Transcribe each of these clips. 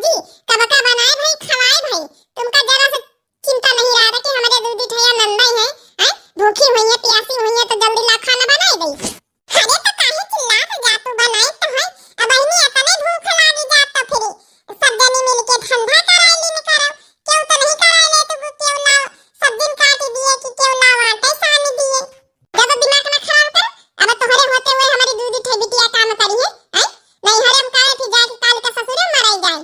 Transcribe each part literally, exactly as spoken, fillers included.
जी, कब का बनाए भाई, खवाए भाई, तुमका जरा से चिंता नहीं रहा था कि हमरे दू दू ठैया नंदई हैं, हैं? भूखी हुई हैं, प्यासी हुई हैं, तो जल्दी ला खाना बनाए दई। अरे तो काहे चिल्लात जा तू, बनाई तो है। अब बहिनी अतने भूख लागी जात तो फिर सब जनी मिलके धंधा कराई लीन करो। केहू तो नहीं कराई ले तो केहू लाओ, सब दिन काट दिए कि केहू लाओ आटे सान दिए। ज्यादा दिमाग ना खराब कर, अब तोहरे होते हुए हमारी दू दू ठे बिटिया काम करी है, हैं? नहीं हरे हम काहे फिर जाए कि काल का ससुरे मराई जाए।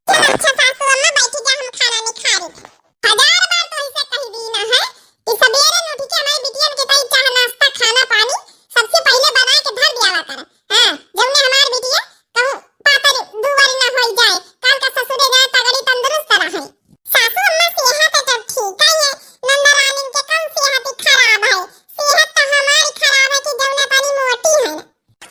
चल अच्छा सासू अम्मा बैठी जा, हम खाना नहीं खा रही। हजार बार तो इसे कही दी ना है कि सबेरे उठ के हमारी बिटियन के ताई चाह नाश्ता खाना पानी सबसे पहले बना के धर दियावा कर। हाँ, जौने हमार बिटिया कहूँ पातर दुबर ना होई जाए, काल का ससुरे जाए तगड़ी तंदुरुस्त रहे। सासू अम्मा सेहत तो ठीक है, नंदरानी के कौन सेहत खराब है? सेहत तो हमारी खराब है कि जौने पानी मोटी है।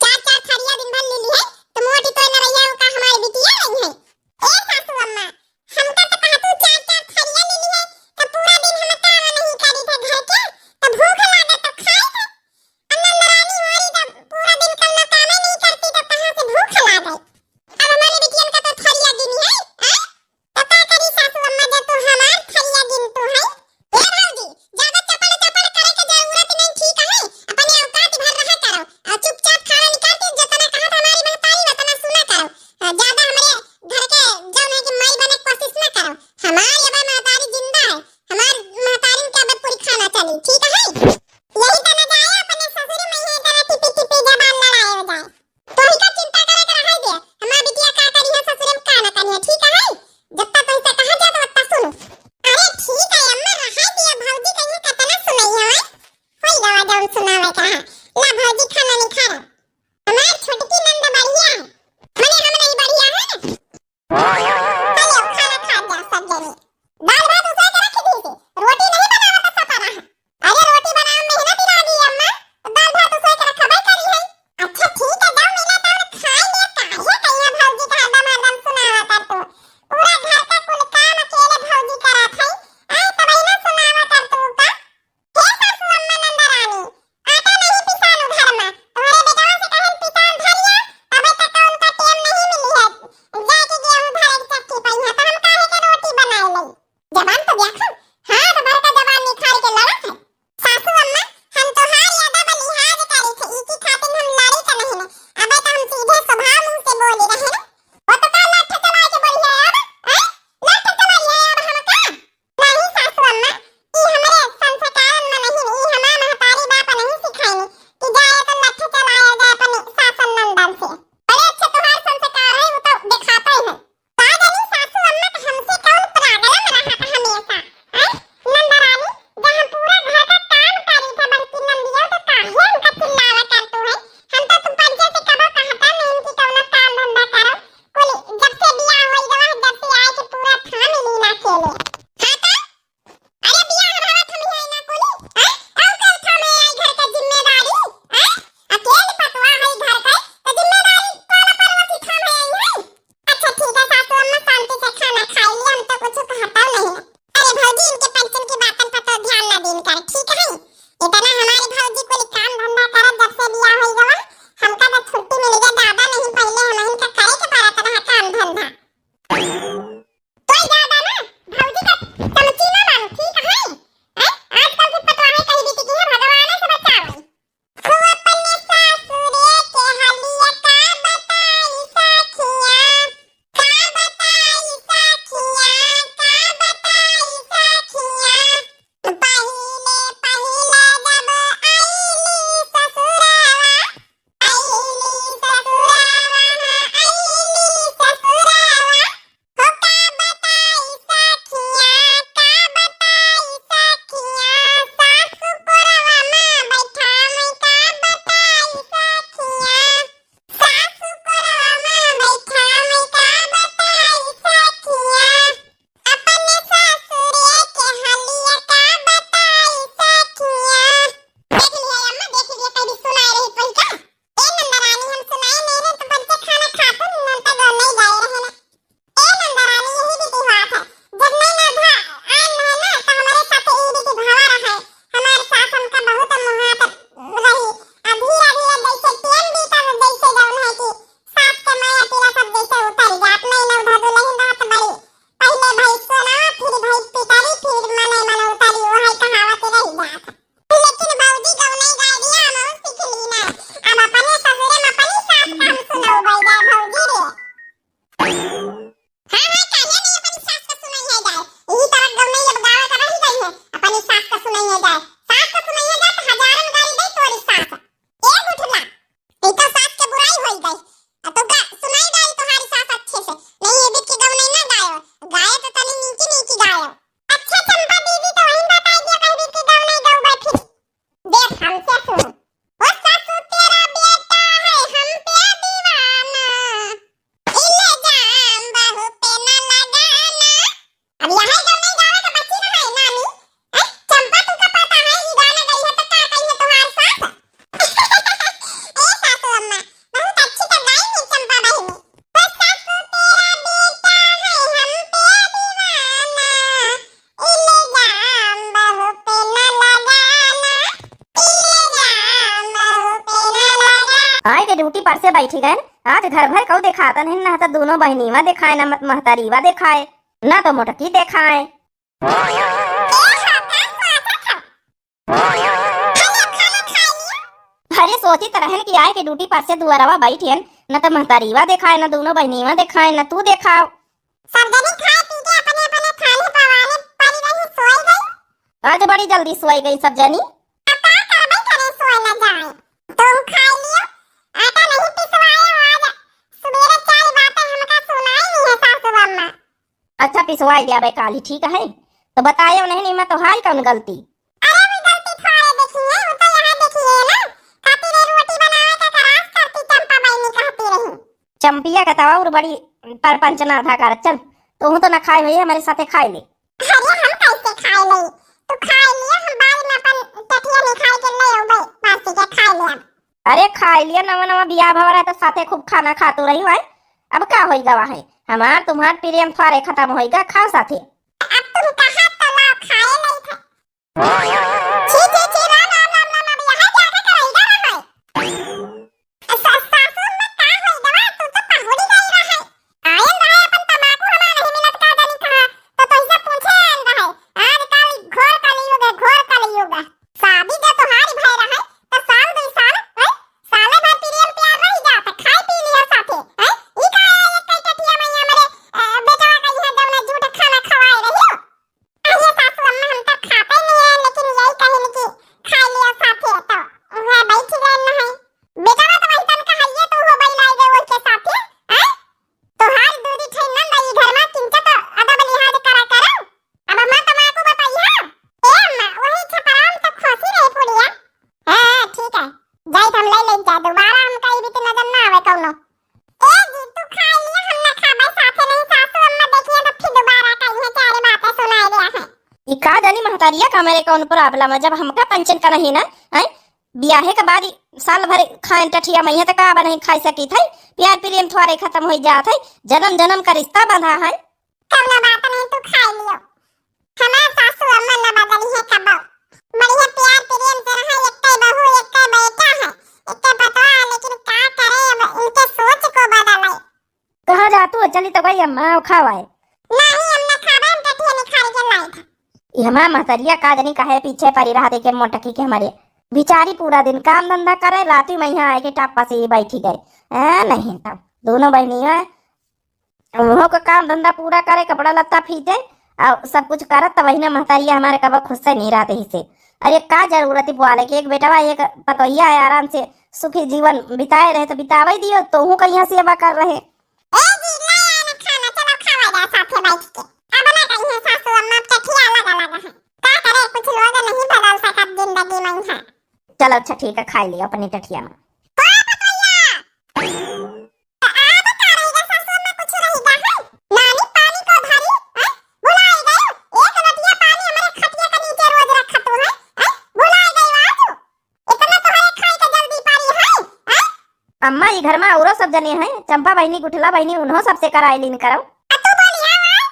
चार चार थरिया दिन भर ले ली है तो मोटी तो लड़ैया का हमारी बिटिया नहीं है। ए सासू अम्मा, हमका तो कहा तू चार चार थरिया ले ली है तो पूरा दिन हम काम नहीं करी थे घर के, तो भूख लागे तो खाई थे। अब नंदरानी हो रही तो पूरा दिन कौनो काम नहीं करती तो कहाँ से भूख लागे? अब हमारे बिटियन का तो थरिया गिनी है, हैं? तो का करी सासू अम्मा जब तू हमार थरिया गिन तू है? ए भौजी, ज्यादा चपड़ चपड़ करे के जरूरत नहीं, ठीक है? अपने औकात भर रहा करो और चुपचाप खाना निकाल के जितना कहा था हमारी महतारी उतना सुना करो। और ज्यादा हमारे घर ड्यूटी पर से बैठी गए, आज घर भर कऊ देखात नहीं, ना तो दोनों बहनीवा देखाए, ना मत-, महतारीवा देखाए, ना तो मोटकी देखाए। अरे सोचित रहन कि आए के ड्यूटी पर से दुआरवा बैठियन, न त महतारीवा देखाए, न दोनों बहनीवा देखाए, न तू देखाओ। सब जनी खाए पी के अपने अपने थाली पवाले परी रही, सोई गई। आज बड़ी जल्दी सोई गई सब जनी। अब का करबे करे, सोए न जाए। तुम खाई लियो, आटा नहीं पिसवाए हो आज, सुबेरे चार बातें हमका सुनाई नहीं है सासू अम्मा। अच्छा, पिसवाई लियाबे काली, ठीक है। तो बताए नहीं, नहीं मैं तो हाई कौन गलती। अरे वो गलती थारे देखी है, वो तो यहाँ देखी है ना। खाती रे रोटी बनावे का करास करती चंपा बहनी कहती रही। चंपिया का तवा और बड़ी परपंच ना था कर, चल। तू तो ना खाए हुई, हमारे साथे खाए ले। अरे हम कैसे खाए ले? तू खाए लिया, हम बाद में अपन टटिया निकाल के ले आउबे, मासी के खाए ले अब। अरे खाई लिया, नवा नवा बियाह भवा रहे तो साथे खूब खाना खातू रही है। अब का होई गवा है, हमार तुम्हार प्रेम थोड़े खत्म होई गा, खाओ साथे। अब तुम कहा तो लाओ खाए नहीं थे। छी, छी, छी, राम, राम, राम, राम, अब यहाँ क्या क्या करेगा रहा है? सा-, सासू में का होई गवा, तू तो पहुड़ी गई रहा है। आयल रहे अपन तमाकू हमार नहीं मिलत का जानी कहाँ, तो तोहिसे पूछे आयल रहे। आजकल घोर कलयुग है, घोर कलयुग है। शादी जब तोहारी भय रहे, तो साल दुई साल, हैं? साले भर प्रेम प्यार रही जात, खाए पी लिया साथे, हैं? ई का है एक कई टटिया में हमरे, अ, बेटवा का यहाँ जौन झूठ खाना खवाए रही हो? अरे सासू अम्मा, हम तो खाते नहीं है, लेकिन यही कहिन कि खा लिया साथे, तो वह बैठ गए न है। बेटवा तो वही तन का है, ये तो हो बैलाई गए उनके साथे, हैं? तोहार दूधी ठई नंद ई घर में किंचा तो अदब लिहाज करा करो। अब अम्मा तमाकू बताई है। ए अम्मा, वही छपराम तो खोसी रही पुड़िया। हाँ, हाँ, ठीक है। जाई हम ले ले जा, दोबारा हम कहीं भी तो नजर ना आवे कौनो। ए जी, तू खा लिया, हम ना खाबे साथे नहीं, सासू अम्मा देखिए तो फिर दोबारा कहीं है, चारे बातें सुनाए दिया है। ई का जानी महतारिया का मेरे कौन problem है, जब हमका पंचन का नहीं ना, हैं? बियाहे के बाद ई साल भर खाए टठिया मइहे त का बा नहीं खाई सकी थे? प्यार प्रेम थोड़े खत्म हो जात है, जन्म जन्म का रिश्ता बंधा है। कौनो बात नहीं, तू खाई लियो। हमार सासू अम्मा न बदली है कबो। बढ़िया प्यार प्रेम से रहा, एक्के बहू, एक्के बेटा है, एक्के पतोह, लेकिन का करे अब इनके सोच को बदले। कहाँ जातू हो? चली तो गई अम्मा, आओ खाओ आए। नहीं, हम न खाबे, हम टठिया निकाल के लाई था। ई हमार महतरिया का जानी काहे पीछे पड़ी रहा, देखे मोटकी के हमारे। बिचारी पूरा दिन काम धंधा करे, राती में यहाँ आए के टापा से ये बैठी गए। ए, नहीं तब दोनों बहनी है, उन्हों का काम धंधा पूरा करे, कपड़ा लत्ता फीचे और सब कुछ करत, तब वही ना महतारिया हमारे कब खुश से नहीं रहते ही से। अरे का जरूरत ही बोले कि एक बेटवा एक पतोहिया है, आराम से सुखी जीवन बिताए रहे तो बितावे दियो, तो हूँ कहीं सेवा कर रहे। ए जी, ले आए ना खाना, चलो खावा जा साथे बैठ के। अब ना कहीं है सासू अम्मा, अब टठिया अलग अलग है। का करे, कुछ लोग नहीं बदल सकत जिंदगी में है। चलो अच्छा ठीक है, खाई लियो अपनी टठिया में। ओ पतोहिया! तो आब का रही गा सासू अम्मा, कुछ रही गा है? नानी पानी को धरी, हैं? भुलाई गयो? एक लोटिया पानी हमरे खटिया के नीचे रोज रखत हो, हैं? हैं? भुलाई गयो आज? इतना तोहरे खाए के जल्दी पारी है, हैं? अम्मा, ई घर में औरो सब जने हैं, चंपा बहिनी, गुठला बहिनी, उन्हों सबसे कराए लीन करो। आ तू बोलिया, हैं?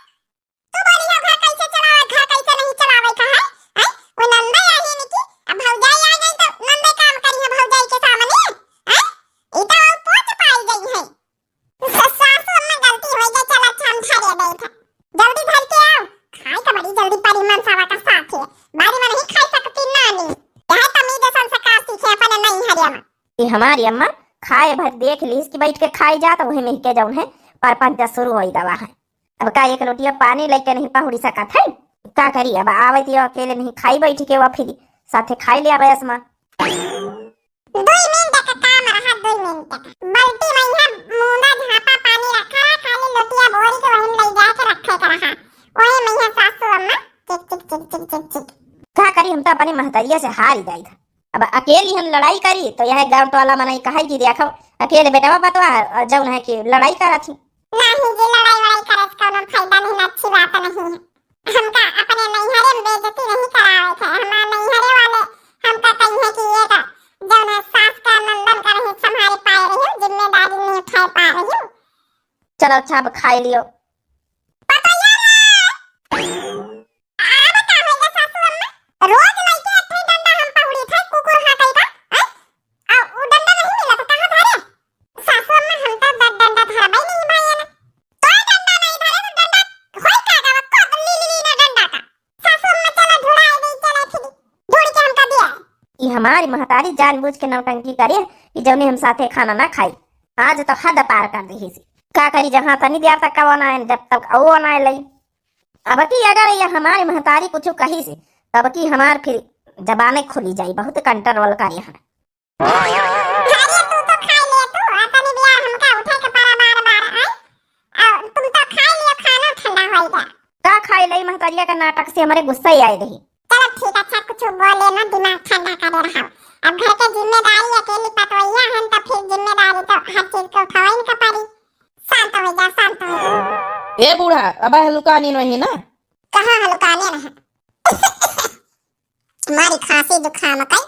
तू बोलिया, घर कैसे चलावे, घर कैसे नहीं चलावे का है, हैं? वो नंदे आही निकी, अब भौजाई आ गई तो नंदे काम करी है भौजाई के सामने, हैं? ई तो वो पोच पाई गई है। स-, सासू अम्मा गलती हो गई, चल अच्छा हम धरे दे था। जल्दी धर के आओ, खाए का बड़ी जल्दी परी मनसावा का साथ है। बारी में नहीं खाई सकती नानी। यह तमीज संस्कार सीखे अपने नहीं हरिया में। ये हमारी अम्मा खाए भर देख ली, इसकी बैठ के खाई जात, वही में के जौन है, पर पंचा शुरू होई गवा है। अब का एक लोटिया पानी लेके नहीं पहुड़ी सकत है? का करी, अब आवत यो अकेले नहीं खाई बैठ के, वो फिर साथे खाई ले आवे असमा। दुई मिनट का काम रहा, दुई मिनट का। बाल्टी में यहाँ मूंदा झापा पानी रखा है, खाली लोटिया बोरी के वहीं ले जाके रखे का रहा। वही में यहाँ सासू अम्मा चिक, चिक, चिक, चिक, चिक, चिक। का करी, हम तो अपनी महतरिया से हार ही जाई था। अब अकेली हम लड़ाई करी तो यह गांव टोला मनई कहे कि देखो अकेले बेटवा पतवा और जौन है कि लड़ाई करत ही। नहीं जी, लड़ाई वड़ाई करे से कौनो फायदा नहीं, अच्छी बात नहीं है। हमका अपने नैहरे में बेइज्जती नहीं करावे थे। हमार नैहरे वाले हमका कही है कि ये का जौन है सास का नंदन का नहीं संभाल पाए रही हो, जिम्मेदारी नहीं उठा पा रही हो। चलो अच्छा, अब खाई लियो। पतोहिया रे! अब का होइगा सासू अम्मा? रोज लइके एक ठे डंडा हम पहुड़ी थे, कुकुर हाँकै का, हैं? आ उ डंडा नहीं मिला तो कहाँ धरे? ई हमारी महतारी जानबूझ के नौटंकी करे कि जौने हम साथे खाना ना खाई। आज तो हद पार कर दिहिस। का करी, जहाँ तनी देर तक वो ना आए, जब तक वो ना लई। अब की अगर ये हमारी महतारी कुछ कहिस, तब की हमार फिर जबाने खुली जाई, बहुत control करे हम। अरे तू तो खाई ले तू, आ तनी बियार हमका उठे के पड़ा बार बार, आय? आ, तुम तो खाई लियो, खाना ठंडा होई गया। का खाई लई, महतरिया का नाटक से हमरे गुस्सा ही आए रही। चलो ठीक, अच्छा कुछ बोले ना, दिमाग ठंडा करे रहो। अब घर के जिम्मेदारी अकेली पतवैया हन, तो फिर जिम्मेदारी तो हर चीज के उठावे इनका पड़ी। शांत हो जा, शांत हो जा। ए बूढ़ा, अब हलुकानी नहीं ना? कहाँ हलुकाने रहा? हमारी खांसी जुकाम कई।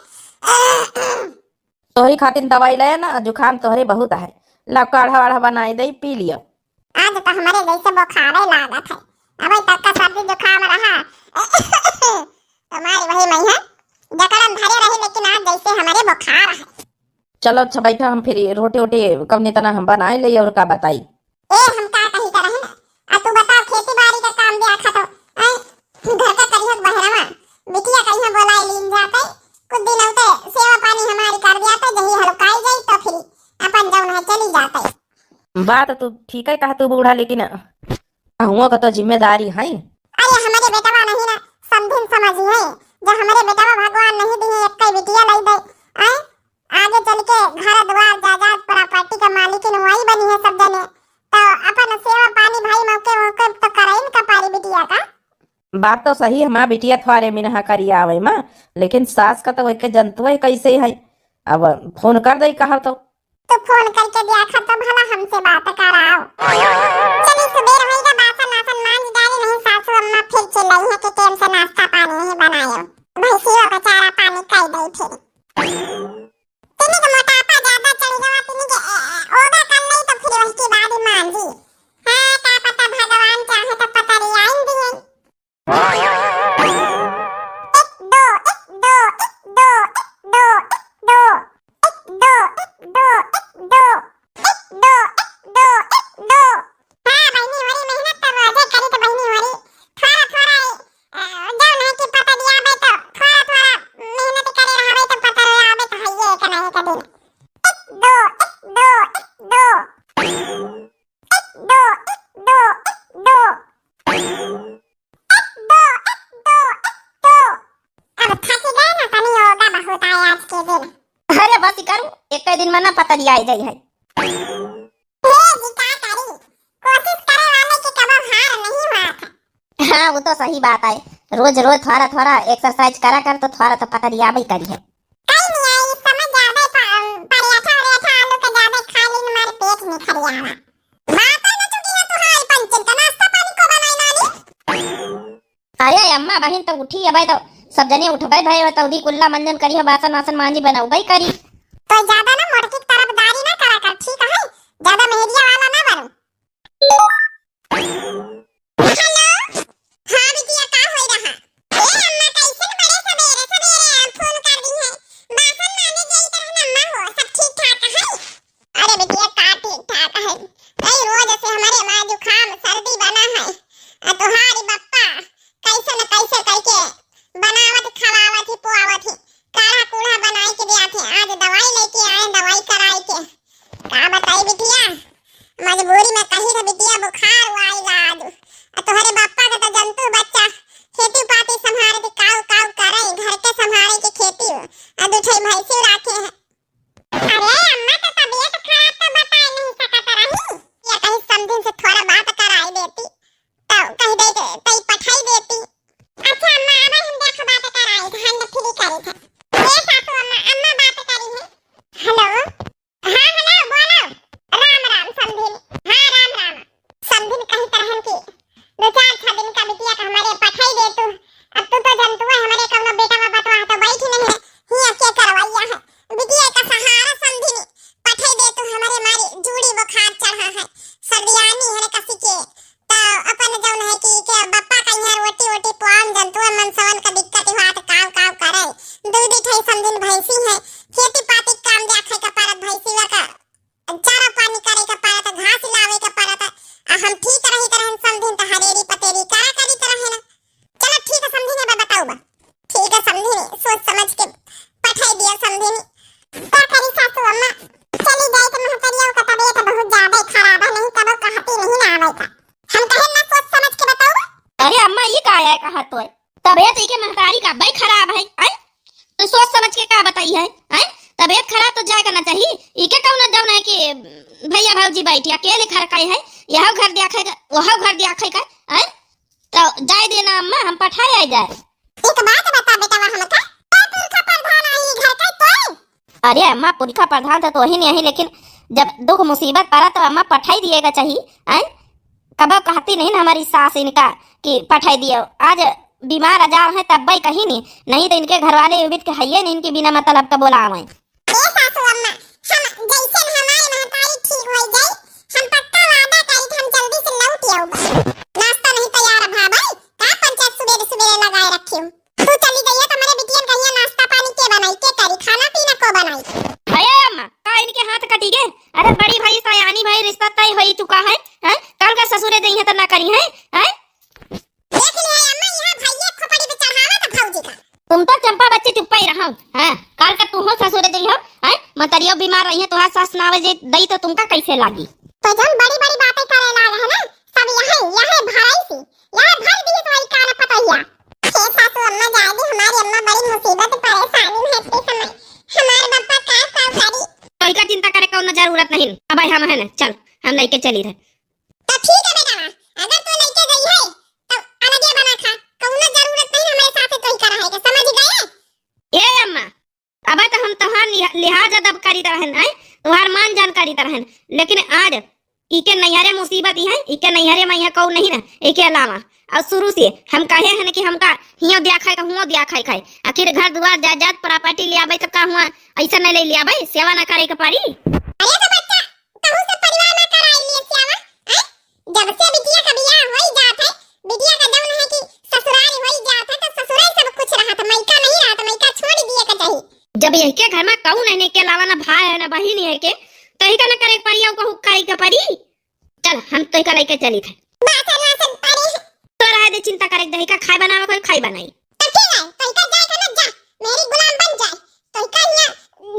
तोहरी खातिर दवाई ले ना, जुकाम तोहरे बहुत है। ला काढ़ा वाढ़ा बनाई दे, पी लियो। आज तो हमरे जैसे बुखारे लागत है। अबे तक का सर्दी जुकाम रहा। तुम्हारी वही मई है, जकड़न धरे रही, लेकिन आज जैसे हमरे बुखार है। चलो अच्छा बैठा, हम फिर रोटी वोटी कवने तना हम बनाए ले और का बताई। ए, हम का कही करहिन? आ तू बताओ, खेती बाड़ी का काम भी आखा तो, आय, घर का करिहक बहरवा, बिटिया कहिया बोलाई लीन जाते, कुछ दिन होते सेवा पानी हमारी कर जाते, जही हलकाई जाई तो फिर अपन जौन है चली जाते। बात तू ठीक है कहा तू बूढ़ा, लेकिन अहुओं का तो जिम्मेदारी है। अरे हमरे बेटवा नहीं ना समझिन समझी है, जो हमरे बेटवा भगवान नहीं दिए, एक बिटिया लाई दे, आय, आगे चल के घर द्वार जायदाद property का मालिकिन वही बनी है सब जने। तो अपन सेवा पानी भाई मौके मौके तो कराइन का पारी बिटिया का। बात तो सही है माँ, बिटिया थोड़े मिनहा करी आवे माँ, लेकिन सास का तो वह के जनतुए कैसे है। अब फोन कर दे कहा तो। तो फोन करके देखा तो भला हमसे बात कराओ। चली सुबेर होई गा, बासन आसन मांज डाली, नहीं सासू अम्मा फिर चिल्लाई है कि टेम से नाश्ता पानी नहीं बनायो। भैंसियों का चारा पानी कर दे फिर। तिनी के मोटापा ज्यादा चढ़ गवा, तिनी के, ए, ए, ओगा कर नहीं तो फिर वही के बाद ही मान जी। हाँ, का पता भगवान चाहे तो पतरियाइन दिए। एक दो, एक दो, एक दो, एक दो, एक दो। एक दो, एक दो, एक दो। एक दो, एक दो, एक दो। हाँ, बहिनी होरी मेहनत तो रोजे करी तो बहिनी होरी। थोड़ा, थोड़ा, ए, अ, जौन है कि पतरियाबे तो थोड़ा थोड़ा मेहनत करे रहबे तो पतरियाबे तो हइये एक ना एक दिन। एक दो, एक दो, एक दो। एक दो, एक दो, एक दो। एक दो, एक दो, एक दो। अब थक गए ना, तनी योगा बहुत आए आज के दिन। अरे बस करू, एक दिन में ना पतरिया आई जाई है। हे जी, का करी? कोशिश करे वाले के कबो हार नहीं हुआ था। हाँ, वो तो सही बात है। रोज रोज थोड़ा थोड़ा exercise करा कर तो थोड़ा तो पतरियाबे करी है। कई नहीं आई, इस समय ज्यादा प-, पराठा वराठा आलू के ज्यादा खा ली, हमारे पेट में खरियावा। बात है ना चुकी है तुम्हारी पंचन का नाश्ता पानी को बनाई नानी। अरे अम्मा बहिन तो उठी, अबे तो सब जने उठबे भए, तो उदी कुल्ला मंजन करी हो, बासन वासन मांजी बनौबे करी। तो ज्यादा ना मोटकी की तरफदारी ना करा कर, ठीक है? ज्यादा मेहरिया वाला ना बनू। हेलो, हाँ बिटिया, का होई रहा? ए अम्मा, कैसन बड़े सबेरे सबेरे फोन कर दी है? बासन मांजे जाई तरह अम्मा हो, सब ठीक ठाक है? अरे बिटिया, का ठीक ठाक है? नहीं, रोज से हमारे माँ जुकाम सर्दी बना है। आ तुम्हारी बप्पा कैसे न कैसे करके बनावत, खवावत ही, पुआवत ही, काढ़ा कूढ़ा बनाई के दिया थे। आज दवाई लेके आए, दवाई कराई के। का बताई बिटिया, मजबूरी में कही था बिटिया, बुखार हुआ आइला आज। आ तोहरे बापा के तो जंतु बच्चा खेती पाती संभारे के, काऊ काऊ करे, घर के संभारे के खेती, आ दू ठे भैंसी राखे है। अरे अम्मा, तो तबीयत खराब तो बताए नहीं सकत रही, या कहीं समधिन से थोड़ा बात कराई देती, तो कह दे तई पठाई देती। अच्छा अम्मा, अब हम देख बात कराई थे, hand free करी थे। ए सासू अम्मा, अम्मा बात करी है। हेलो, हाँ हेलो, बोलो। राम राम समधिन। हाँ राम राम। समधिन कही तरहन की दो चार छह दिन का बिटिया का हमारे पठाई दे तू। अब तू तो जनतुआ हमरे कौनो बेटा वा बतवा तो बैठी नहीं है। हिया के करवैया है। बिटिया का सहारा समधिन पठाई दे तू, हमरे मारी जूड़ी बुखार चढ़ा है। सर्दियानी है कसी के। तो अपन जौन है कि के बप्पा का यहाँ रोटी वोटी पुआन जनतुआ मनसवन का दिक्कत हुआ तो काव काव करे। दूध उठाई समधिन भैंसी है। खेती पाती काम देखै का परत भैंसी का चारा पानी करे के पड़त, घास लावे के पड़त। आ हम ठीक रही तरहन समधिन त हरेरी पतेरी करा करी तरहन। चलो ठीक है समधिन, अब बताऊ बा। ठीक है समधिन, सोच समझ के पठाई है कहा तो है। तबीयत इके महतारी का बई खराब है, हैं? तो सोच समझ के का बताई है, हैं? तबीयत खराब तो जाए के ना चाहिए। इके कौन जौन है कि भैया भौजी बैठी अकेले घर का है, यह घर दिया खाए का, वह घर दिया खाए का, हैं? तो जाए देना अम्मा, हम पठाए आए जाए। एक बात बता बेटवा हमका, कौन पुरखा प्रधान आई घर का तोय? अरे अम्मा, पुरखा प्रधान तो तोहिन अही, लेकिन जब दुख मुसीबत पड़ा तो अम्मा पठाई दिएगा चाहिए, हैं? कबो कहती नहीं ना हमारी सास इनका कि पठाई दियो। आज बीमार आजार हैं तब भाई कहीं नहीं, नहीं तो इनके घर वाले उबित के हइये नहीं इनके बिना मतलब का बोलावे। ए सासू अम्मा, हम जैसे हमारे महतारी ठीक हो जाए, हम पक्का वादा करी कि हम जल्दी से लौट आउब। नाश्ता नहीं तैयार भा भाई, का पंचायत सुबेरे सुबेरे लगाए रखी हूँ। तू चली गई है तो हमारे बिटियन कहिया नाश्ता पानी के बनाई, के करी, खाना पीना को बनाई? अरे अम्मा, का इनके हाथ कटी गए? अरे बड़ी भाई सयानी भाई रिश्ता तय हो चुका है, हैं? कल का ससुरे दई है तो ना करी है, हैं? देख लिया अम्मा, यहाँ भैया खोपड़ी पे चढ़ावा था भौजी का। तुम तो चंपा बच्ची चुप्पा ही रहो, हैं? कल का तू हो ससुरे दई हो, हैं? मतरियो बीमार रही है, तुहार सास ना आवे जे दई तो तुमका कैसे लागी? तो जौन बड़ी बड़ी बातें करे लाग है ना, सब यही, यही भराई सी, यही भर दी है तुम्हारी कान पतैया। हे सासू अम्मा, जाए दी हमारी अम्मा, बड़ी मुसीबत परेशानी में है इस समय। हमार बप्पा का का करी? तोहिका चिंता करे कौनो जरूरत नहीं, अब हम है ना, चल हम लेके चली रहे। तो ठीक है बेटा, अगर तू लेके गई है तो अलगे बना खा, कौनो जरूरत नहीं हमारे साथ तोहिका रहे के, समझ गए? ए अम्मा, अब तो हम तोहार लिहा-, लिहाज अदब करीत रहन, आय? तोहार मान जान करीत रहन, लेकिन आज इके नैहरे मुसीबत ही है, इके नैहरे में यहाँ कऊ नहीं ना, इके अलावा। और शुरू से हम कहे हैं कि हमका हियों दिया खाए का, हुओं दिया खाए खाए, आखिर घर दुआर जायदाद प्रॉपर्टी ले आवे तो का हुआ, ऐसा नहीं ले ले आवे, सेवा ना करे के पड़ी। अरे तो बच्चा, कहूँ से परिवार में कराई लिए सेवा, हैं? जब से बिटिया का बियाह होई जात है, बिटिया का जौन है कि ससुराल होई जात है, तो ससुराल सब कुछ रहत, मइका नहीं रहत, मइका छोड़ दिए के चाही। जब यही के घर में कहूँ नहीं के अलावा ना भाई है ना बहिन है के, तो ही का ना करे के पड़ी, और कहूँ करे के पड़ी। चल, हम तो ही का लेके चली थे। बात है ना, सब अरे। तो रहे दे, चिंता करे के दही का खाए बनावे कोई खाई बनाई। तो ठीक है, तो ही का जाए के ना जा, मेरी गुलाम बन जाए। तो इका हियाँ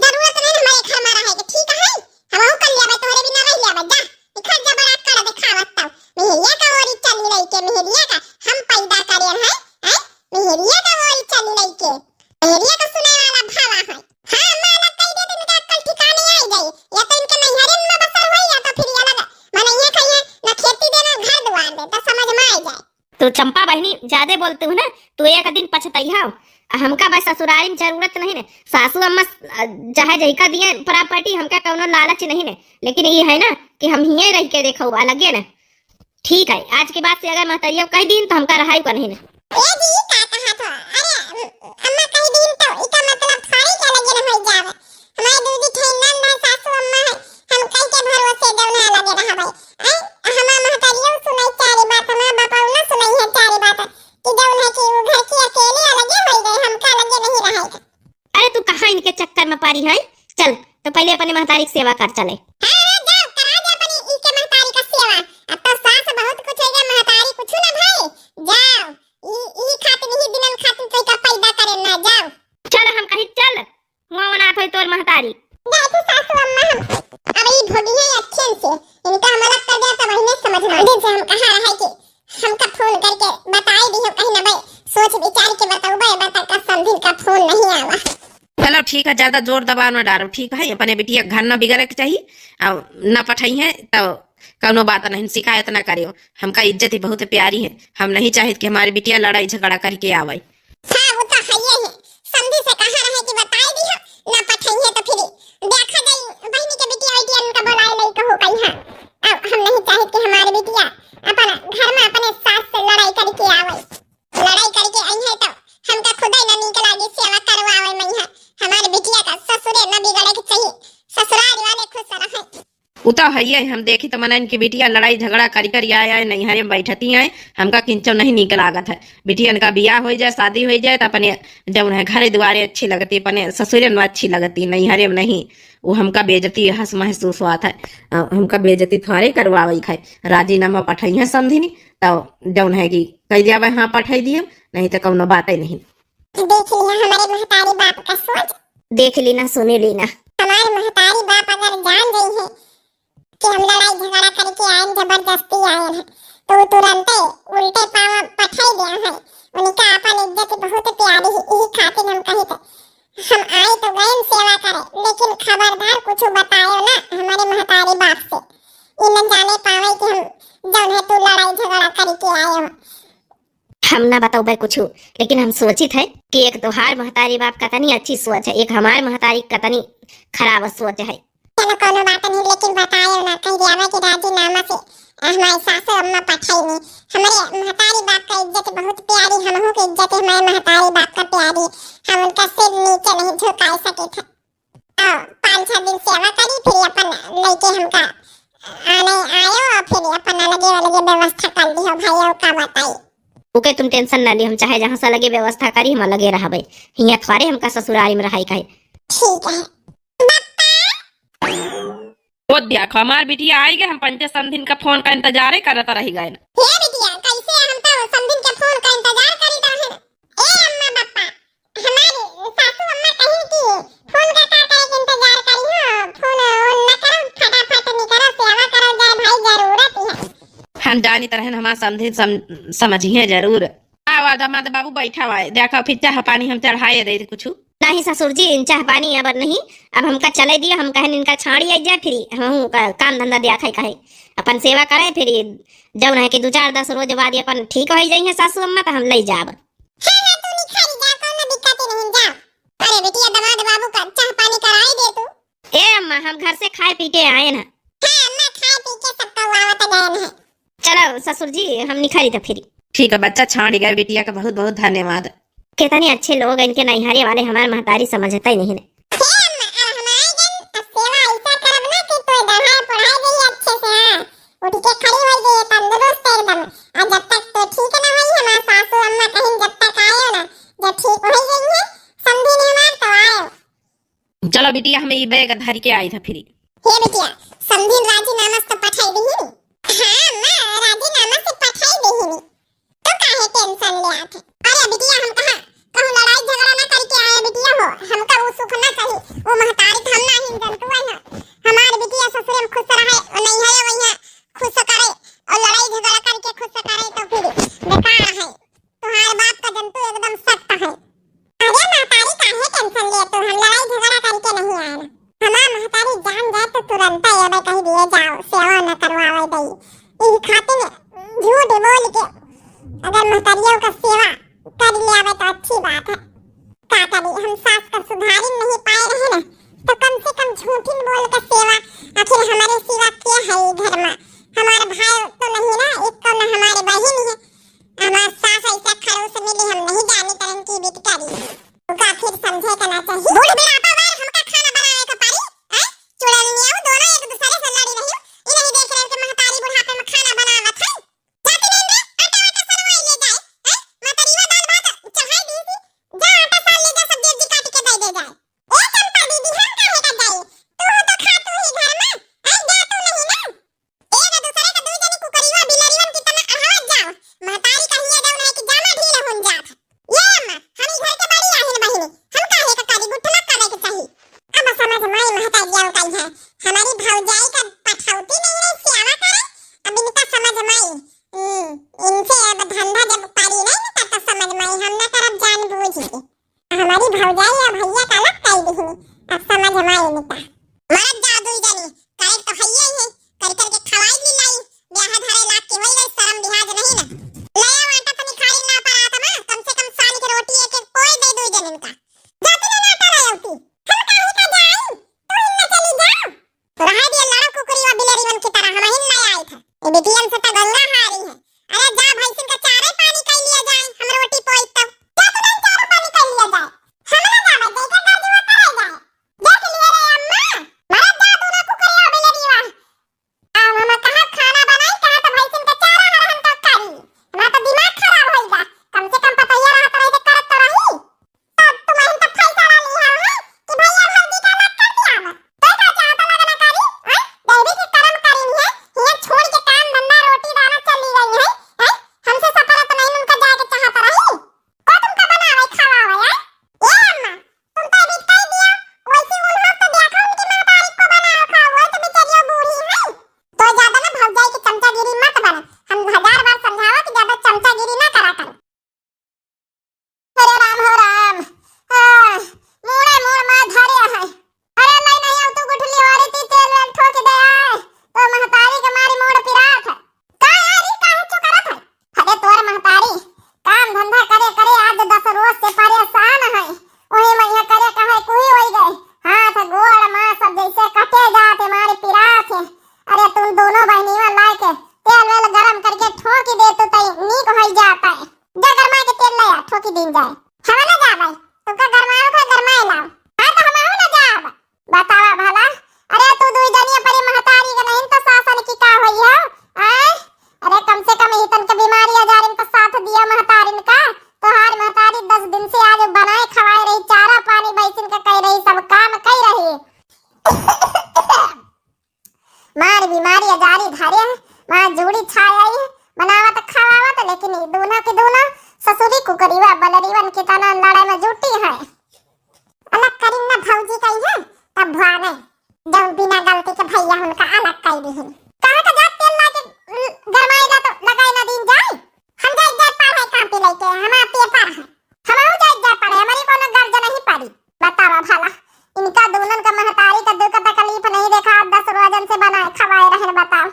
जरूरत नहीं हमारे घर में रहे के, ठीक है? हम अहू कर लियाबे, तोहरे बिना रह लियाबे, जा। इखर जबरात कर दिखावत तब। मेहरिया का ओरी चली रही के, मेहरिया का हम पैदा करेन है, हैं? मेहरिया का ओरी चली रही के। मेहरिया का सुने वाला भावा है। हाँ, अम्मा अलग कह दे तो इनका अक्कल ठिकाने आ जाई। या तो इनके नैहरे में बसर हुई, या तो फिर ये अलग मनैया खाइए, न खेती दे, न घर दुआर दे, तो समझ में आ जाए। तू चंपा बहिनी, ज्यादे बोलती हूँ ना, तू एक दिन पछतइहा। हमका बस ससुरारी में जरूरत नहीं ने। सासू अम्मा, अ, चाहे जहिका दिए प्रॉपर्टी, हमका कौनो लालच नहीं ने, लेकिन ये है ना कि हम हिये रह के देखो, अलगे ना। ठीक है, आज के बाद से अगर महतरिया कह दीन तो हमका रहाई का नहीं ने। ए जी, का कहा था? अरे, अम-, अम्मा कह दीन तो इका मतलब थोड़ी के अलगे न हो जावे। हमारे दू दी ठे नंद है, सासू अम्मा है, हम कई के भरोसे जौन है लगे रहबै। हैं? हमार महतारियो सुनाई चारी बात, हमार बापा ना सुनाई है चारी बात, कि जौन है कि वो घर की अकेले अलगे हो गए, हमका अलगे नहीं रहे। अरे तू कहाँ इनके चक्कर में पड़ी है? चल, तो पहले अपने महतारी की सेवा कर चले। हाँ, हाँ, जाओ, करा दे अपनी इनके महतारी का सेवा। अब तो सास बहुत कुछ है, महतारी कुछ ना भाई। जाओ, ई, ई खातिर, ई दिनन खातिर तो का पैदा करे ना, जाओ। चल, हम कहीं चल। हुआ वनात होई तोर महतारी। देखी सासू अम्मा, हम अब ई भोगी है अच्छे से, इनका हम अलग कर दिया तब इन्हें समझ में। दिन से हम कहा रहे कि हमका फोन करके बताई दी, हम कहीं ना भाई सोच विचार के बताऊबे, बता का समझिन का फोन नहीं आवा। चलो ठीक है, ज्यादा जोर दबाव ना डालो, ठीक है? अपने बिटिया के घर ना बिगड़े के चाहिए, और ना पठाई है तो कौनो बात नहीं, शिकायत ना करियो। हमका इज्जत ही बहुत प्यारी है, हम नहीं चाहित कि हमारी बिटिया लड़ाई झगड़ा करके आवे। हाँ, वो तो है ही है। समधी से कहा रहे कि बताई दी हो, ना पठाई है तो फिर देखा जाई, बहनी के बिटिया बिटिया उनका बुलाए लई कहो कहीं। हाँ, अब हम नहीं चाहित कि हमारी बिटिया अपन घर में अपने सास से लड़ाई करके आवे। लड़ाई करके आई है तो हमका खुदे ना नीक लागे सेवा करवावे में है। हमारे बिटिया का ससुरे ना बिगड़े के चाहिए, ससुराल वाले खुश रहे। उ तो हइये, हम देखी तो मनन की बिटिया लड़ाई झगड़ा करी करी आए, आए नैहरे में बैठती आए, हमका किंचो नहीं नीक लागत है। बिटियन का बियाह हो जाए, शादी हो जाए, तो अपने जौन है घर दुआरे अच्छी लगती, अपने ससुरे में अच्छी लगती, नैहरे में नहीं। वो हमका बेइज्जती हस महसूस हुआ था। अ, हमका बेइज्जती थोड़े करवावे खाए, राजीनामा पठाई है समधिनी, तो जौन है कि कह दिया भाई, हाँ पठाई दिए, नहीं तो कौनो बात ही नहीं। देख लिया हमारे महतारी बाप का सोच। देख ली ना, सुनी ली ना। हमारे महतारी बाप अगर जान गई है कि हम लड़ाई झगड़ा करके आए, जबरदस्ती आए हैं, तो वो तुरंते उल्टे पाँव पठाई दिया है। हम ना बतउबे कुछु, लेकिन हम सोचित है कि एक तोहार महतारी बाप कतनी अच्छी सोच है, एक हमार महतारी कतनी खराब सोच है। चलो कउनो बात नहीं, लेकिन बतायो ना, कहि दियावा कि राजीनामा से हमारे सासू अम्मा पठाई नहीं। हमारे महतारी बाप का इज्जत बहुत प्यारी, हमहू के इज्जत है, हमारे महतारी बाप का प्यारी, हम उनका सिर नीचे नहीं झुकाए सके थे। आओ, पाँच छह दिन सेवा करी, फिर अपन लइके हमका आने आयो, और फिर अपन अलगे अलगे व्यवस्था कर दियो भाई, और का बताई। ओके, तुम tension ना ली, हम चाहे जहाँ से लगे व्यवस्था करी, हम अलगे रहबे। हियाँ थोड़े हमका ससुरारी में रहाई कहे। ठीक है। ओ देख, हमार बिटिया आई गए, हम पंचे समधिन का फोन का इंतजारे करत रही गए। हे बिटिया, कैसे हम तो समधिन के फोन का इंतजार करी रहे। ए अम्मा बप्पा, हमारी सासू अम्मा कही कि फोन का का करे के इंतजार करी हो, फोन ओन न करो, फटाफट निकलो, सेवा करो जाए भाई, जरूरत है। हम जानित रहन हमार समधिन सम-, समझिए जरूर। आवा दामाद बाबू, बैठा हुआ है, देखा फिर चाह पानी हम चढ़ाए दे कुछ। नहीं ससुर जी, इन चाह पानी अब नहीं, अब हमका चले दिया, हम कहन इनका छाड़ी आई जाए, फिर हम का-, काम धंधा दिया खाई कहे, अपन सेवा करे, फिर ये जौन है कि दो चार दस रोज बाद ये अपन ठीक हो जाई है सासू अम्मा, तो हम ले जाब। हाँ, हाँ, तू निखारी जा, कौनो दिक्कत ही नहीं, जा। अरे बिटिया, दामाद बाबू का चाह पानी कराई दे तू। ए अम्मा, हम घर से खाए पी के आए ना। हाँ अम्मा, खाए पी के सब कौआवत गए हैं। चलो ससुर जी, हम निखारी तो फिर। ठीक है बच्चा, छाड़ी गए बिटिया का बहुत बहुत धन्यवाद। कितने अच्छे लोग हैं इनके नैहरे वाले, हमारे महतारी समझते ही नहीं ने। हे अम्मा, अब हम आए गए, अब सेवा ऐसा करब ना कि तू दढ़ाए पढ़ाए गई अच्छे से, हाँ। उठ के खड़ी हो गई, तंदुरुस्त एकदम। और जब तक तो ठीक ना हुई, हमार सासू अम्मा कहीं जब तक आयो ना, जब ठीक हो गई है, समधी ने हमार तो आयो। चलो बिटिया, हम ई बैग धर के आई था फिर। हे बिटिया, समधिन राजीनामा से पठाई दीहिनी। हाँ अम्मा, राजीनामा से पठाई दीहिनी। तो काहे tension ले आथे? अरे बिटिया, हम कहाँ कहूँ लड़ाई झगड़ा ना करके आए बिटिया हो, हमका वो सुख ना चाही, वो महतारी तो हम ना ही जनतु है ना। हमार बिटिया ससुरे में खुश रहे, और नैहरे वहीं खुश करे, और लड़ाई झगड़ा करके खुश करे तो फिर बेकार है। तोहार बाप का जनतु एकदम सख्त है। अरे महतारी, काहे tension ले तू? हम लड़ाई झगड़ा करके नहीं आए ना। हमार महतारी जान जाए तो तुरंत ये कही दिए जाओ, सेवा न करवावे दई। यही खातिर झूठ बोल के अगर महतारियों का सेवा कर ले आवे तो अच्छी बात है। का करी, हम सास का सुधारी नहीं पाए रहे ना, तो कम से कम झूठिन बोल के सेवा, आखिर हमारे सिवा के है ई घर में? हमारे भाई तो नहीं ना, एक तो ना हमारे बहिन है, हमार सास ऐसा खड़ूस मिली, हम नहीं जानी करन की बिटकारी। उनका फिर समझे के ना चाहिए। बूढ़ बुढ़ापा में हमका खाना बनावे के पड़ी, हैं? चुड़ैलिया दोनों एक दूसरे से लड़ी रही, ई नहीं देख रहे कि महतारी बुढ़ापे में खाना बनावत है। जाती नहीं रे, आटा वाटा सनवाई ले जाए, हैं? महतरिया दाल भात चढ़ाई दी थी, जा आटा सान ले जा, सब्जी उब्जी काट के दे दे जाए। ए चंपा दीदी, हम काहे का जाई? तू हो तो खा तू ही घर में, हैं? जा तू नहीं ना। एक दूसरे के दुई जनी कुकरिया बिलरियन की तना अढ़ावत जाओ। महतारी कहिए जौन है कि जामा ढील होन जात है। ये अम्मा, हम ई घर के बड़ी आहिन बहिनी, हम काहे का करी, गुट ना करे के चाही। अब समझ माई महतारिया उठाई है, हमारी भौजाई का पठौती नहीं रही सेवा करे, अब इनका समझ माई। हम्म, इनसे अब धंधा जब पारी नहीं ना, तब तो समझ माई, हम ना करब जान बूझ के। हमारी भौजाई या भैया का अलग कई दिहनी, अब समझ में आई निका। मरत जाओ दुई जनी, करे तो हइये है, कर कर के खवाई ली लाई, ब्याह धरे लाग के होई गई, शर्म लिहाज नहीं ना। ले आओ आटा तो निखारी ना परात ना, कम से कम सान के रोटी एक एक पोए दे दुई जनिन का। जाती ना आटा ले आती, हम काहे का जाई, तू ही ना चली जाओ। रहा दिया लड़ा कुकरी वा बिलरी मन की तरह, हम ही ना आई था। ए बिटियन से तो गंगा हारी है। अरे जा भैंसिन का चारे तई नीक होई जात है। जा गरमाए के तेल ले आ, ठोकी दीन जाए। हम ना जाबै, तुमका गरमाए का गरमाए लाओ। हाँ तो हम ना जाब। बतावा भला, अरे तू दुई जनिया परी महतारी के नहीं तो सासन की का होई हो? आय? अरे कम से कम इतन के बीमारी आजारिन का साथ दिया महतारिन का। तोहार महतारी दस दिन से आज बनाए खवाए रही, चारा पानी बैसिन का कई रही, सब काम कई रही। मार बीमारी अजारी धरे है, मार जूड़ी छाई आई, बनावत खवावत, लेकिन ई दूनो की दूनो ससुरी कुकरीवा बलरीवन की तना लड़ाई में जुटी है। अलग करीन ना भौजी कही है, तब भुआने, जब बिना गलती के भैया उनका अलग कई दीहिन। कहाँ का जात तेल लाके गरमाएगा तो लगाए ना दीन जाए। हम जाए जाए पढ़े कापी लेके, हमारा पेपर है। हम जाए जाए पढ़े, हमारी कोनो गर्ज नहीं पड़ी। बतावा भला, इनका दूनन का महतारी का दुख तकलीफ नहीं देखा, दस रोजन से बनाए खवाए रहन, बताओ।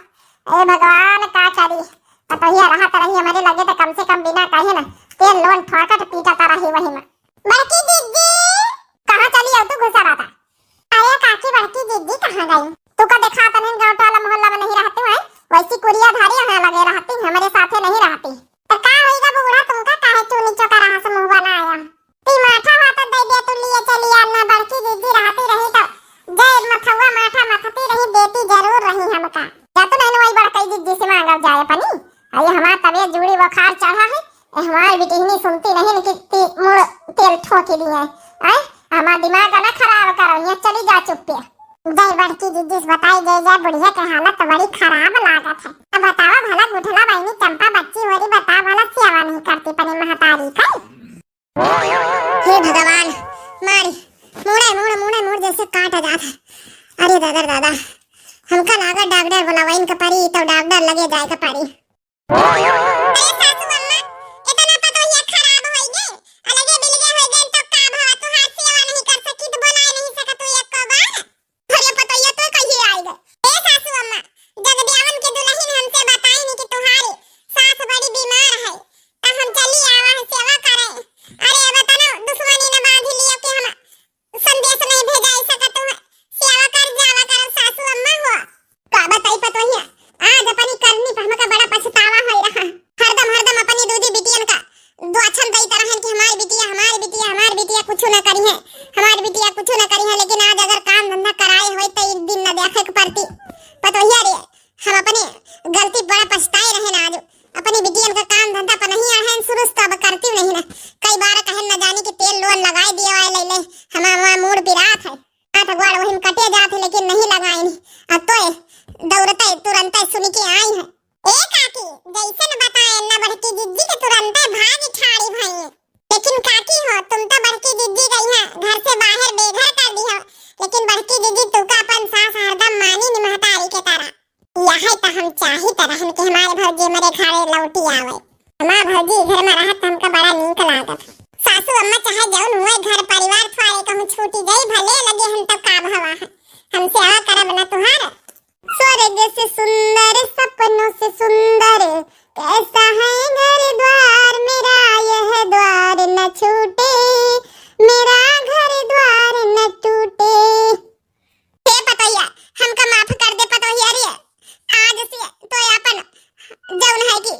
ए भगवान, का करी? पतोहिया रहत रही हमारे लगे, तो कम से कम बिना कहे ना, तेल लोन ठोकत पीटत रही वही में। बड़की दीदी, कहाँ चली हो तू घुसा रहता? अरे काकी, बड़की दीदी कहाँ गई? तू का देखा तने गाँव टोला मोहल्ला में नहीं रहती है, वैसी कुरिया धारी यहाँ लगे रहती, हमारे साथे नहीं रहती। तो का होइगा बूढ़ा, तुमका काहे चूनी चोका रहा से मुँह बनाया? ती माठा वाता दे दे, तू लिए चली आ ना, बड़की दीदी रहती रही तो जे मथवा माठा मथती रही, देती जरूर रही हमका। जा तो नहीं वही बड़कई दीदी से मांगल जाए अपनी। अरे हमार तबीयत जूड़ी बुखार चढ़ा है, ए हमार बिटिहनी सुनती नहीं कि ती मुड़ तेल ठोकी दी है। आय, हमार दिमाग ना खराब करो, यहाँ चली जा चुप्पे। जय बड़की दीदी से बताई, जय जय बुढ़िया के हालत तो बड़ी खराब लागत है। अब बतावा भला गुठला बहनी चंपा बच्ची होरी, बता भला सेवा नहीं करती अपनी महतारी का। हे भगवान, मारी, मुड़े, मुड़, मुड़े, मुड़ जैसे काट जात है। अरे दादा रे दादा, हमका लागत डॉक्टर बुलावाइन के परी, तो डॉक्टर लगे जाए के परी। अरे सासू अम्मा, इतना पतोहिया खराब होई गई, अलगे बिलगे होई गई, तो का भवा तुहार सेवा नहीं कर सकी, तो बुलाए नहीं सकत तू एको बार? अरे पतोहिया, तू कहिए आई गए? ए सासू अम्मा, जगदेवन के दुल्हन हमसे बताई नहीं कि तुम्हारी सास बड़ी बीमार है, तो हम चली आवा है सेवा करे। अरे अब तना दुश्मनी न बांध लियो कि हम संदेश नहीं भेजाई सकत हो, सेवा कर जावा कर सासू अम्मा हो। का बताई पतोहिया, आज अपनी करनी पर हमका बड़ा पछतावा होई रहा। हरदम, हरदम अपनी दूधी बिटियन का दो अक्षर दई तरह है कि हमारी बिटिया, हमारी बिटिया, हमारी बिटिया कुछ ना करी है, हमारी बिटिया कुछ ना करी है, लेकिन आज अगर काम धंधा कराए होई तो एक दिन न देखे के पड़ती। पतोहिया रे, हम अपनी गलती बड़ा पछताए रहे ना, आज अपनी बिटियन का काम धंधा पर नहीं अड़हन शुरू से तो अब करती नहीं ना। कई बार कहन न जानी कि तेल लोन लगाए दिए वाले ले, हमार, हमार मूड़ पिरात है। हाथ गोड़ वही में कटे जात है, लेकिन नहीं लगाइन। अब तो दौड़ते तुरंते सुन के आई है। ए काकी, जैसन बताए ना बड़की जिज्जी के तुरंते भाग ठाड़ी भई। लेकिन काकी हो, तुम तो बड़की जिज्जी गई है, घर से बाहर बेघर कर दी हो, लेकिन बड़की जिज्जी तुका अपन सास हरदम मानी नि महतारी के तरह। यही तो हम चाहित रहन कि हमारे भौजी हमारे घरे लौटी आवे। हमार भौजी घर में रहत हमका बड़ा नीक लागत। सासू अम्मा चाहे जौन हुए, घर परिवार थ्वारे कहूँ छूटी जाई, भले लगे हम तब का भवा है, हम सेवा करब ना तुहार। स्वर्ग से सुंदर, सपनों से सुंदर, कैसा है घर द्वार मेरा, यह द्वार न छूटे, मेरा घर द्वार न टूटे। हे पतोहिया, हमका माफ कर दे पतोहिया रे। आज से तो अपन जौन है कि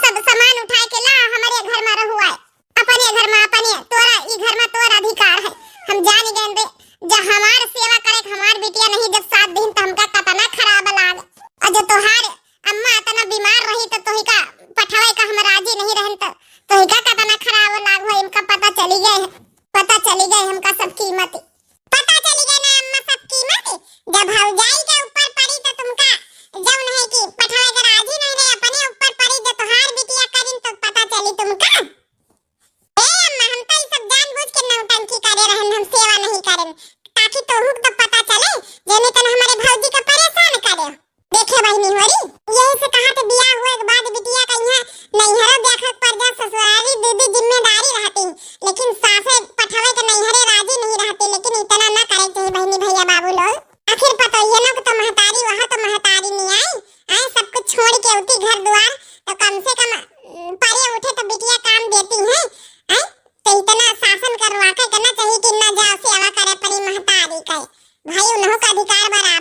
सब सामान उठा के ला, हमारे घर में रहुआ है। अपने घर में अपने, तोरा ई घर में तोरा अधिकार है। हम जान गए रे, जब हमार सेवा करे के हमार बिटिया नहीं जब साथ दिन तो हमका कतना खराब लाग। और जब तोहार अम्मा इतना बीमार रही तो तोहिका पठवे का हम राजी नहीं रहन तो तोहिका कतना खराब लाग हो, इनका पता चली गए है, पता चली गए हमका सब कीमत। पता चली गए ना अम्मा सब कीमत, जब भौजाई के ऊपर पड़ी तो तुमका जौन है कि पठवे के राजी नहीं रहे, अपने ऊपर पड़ी, जब तोहार बिटिया करिन तो पता चली तुमका। ए अम्मा, हम तो ई सब जानबूझ के नौटंकी करे रहन, हम सेवा नहीं करन, ताकि तोहू के तो पता चले, जेने तन हमारे भौजी का परेशान करे। देखे बहिनी होरी, यही से कहा थे बियाह हुए के बाद बिटिया का यहाँ नैहरो देखे के पड़ जा, ससुरारी दीदी जिम्मेदारी रहती, लेकिन सासे पठवे के नैहरे राजी नहीं रहती। लेकिन इतना ना करे के चाहिए बहिनी भैया बाबू लोग। आखिर पतोहियनो के तो महतारी, वहाँ तो महतारी नहीं आई, आए सब कुछ छोड़ के उठी घर द्वार, तो कम से कम, अम, परे उठे तो बिटिया काम देती है, आए तो इतना शासन करवा के करना चाहिए कि ना जाओ सेवा करे परी महतारी के। भाई उन्हों का अधिकार बराबर।